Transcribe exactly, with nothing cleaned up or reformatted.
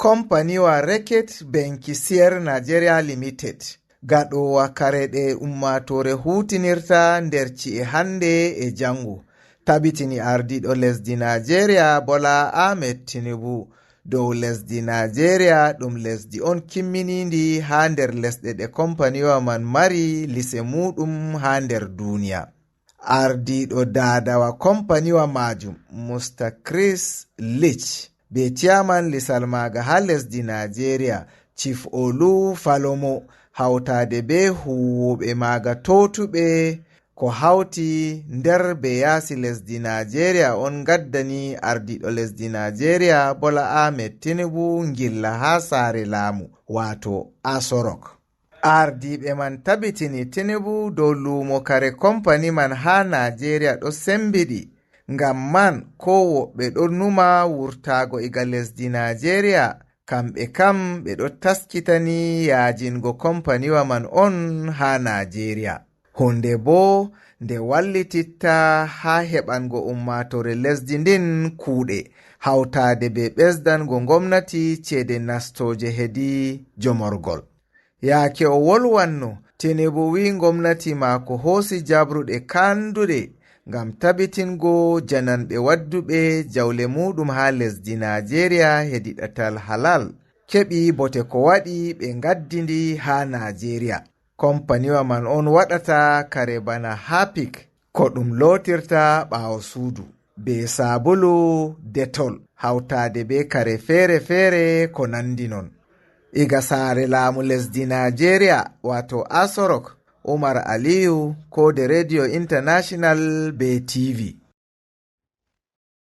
Kompaniwa Reket Benki Sier Nigeria Limited, gaɗoowa kare ɗe ummaatoore huutinirta nder ci'e hannde e janngo, tabitini ardiiɗo lesdi Nigeria Bola Ahmed Tinubu dow lesdi Nigeria ɗum lesdi on kimminiindi haa nder lesɗe ɗe kompaniwa man mari lise muuɗum haa nder duniya. Ardiiɗo daadawa kompaniwa maajum, Mister Chris Leach, be chairman lisal maaga haa lesdi Nigeria, Chief Olu Falomo, hawtaade be huuwooɓe maaga tootuɓe ko hawti nder be yaasi lesdi Nigeria on ngaddani ardiiɗo lesdi Nigeria Bola Ahmed Tinubu ngilla haa saare laamu, waato Aso Rock. Ardiiɓe man tabitini Tinubu dow luumo kare kompani man haa Nigeria ɗo sembiɗi. Ngam man, ko woɓɓe ɗo numa wurtaago iga lesdi Nigeria, kamɓe kam ɓe ɗo taskitani yaajingo kompaniwa man on haa Nigeria. Hunde boo nde wallititta haa heɓango ummaatoore lesdi ndin kuuɗe, hawtaade be ɓesdango ngomnati ceede nastooje hedi jomorgol. Yaake o wolwanno, Tinubu wi'i ngomnati maako hoosi jabruɗe kaanduɗe ngam tabitingo jananɓe wadduɓe jawle muuɗum haa lesdi Nigeria hedi ɗatal halal, keɓi bote ko waɗi ɓe ngaddi ndi haa Nigeria. Kompaniwa man on waɗata kare bana Harpic, ko ɗum lootirta ɓaawo suudu, be saabulu Dettol, hawtaade be kare feere-feere ko nandi non. Iga saare laamu lesdi Nigeria, waato Aso Rock, Umar Aliyu, koode Radio International be T V.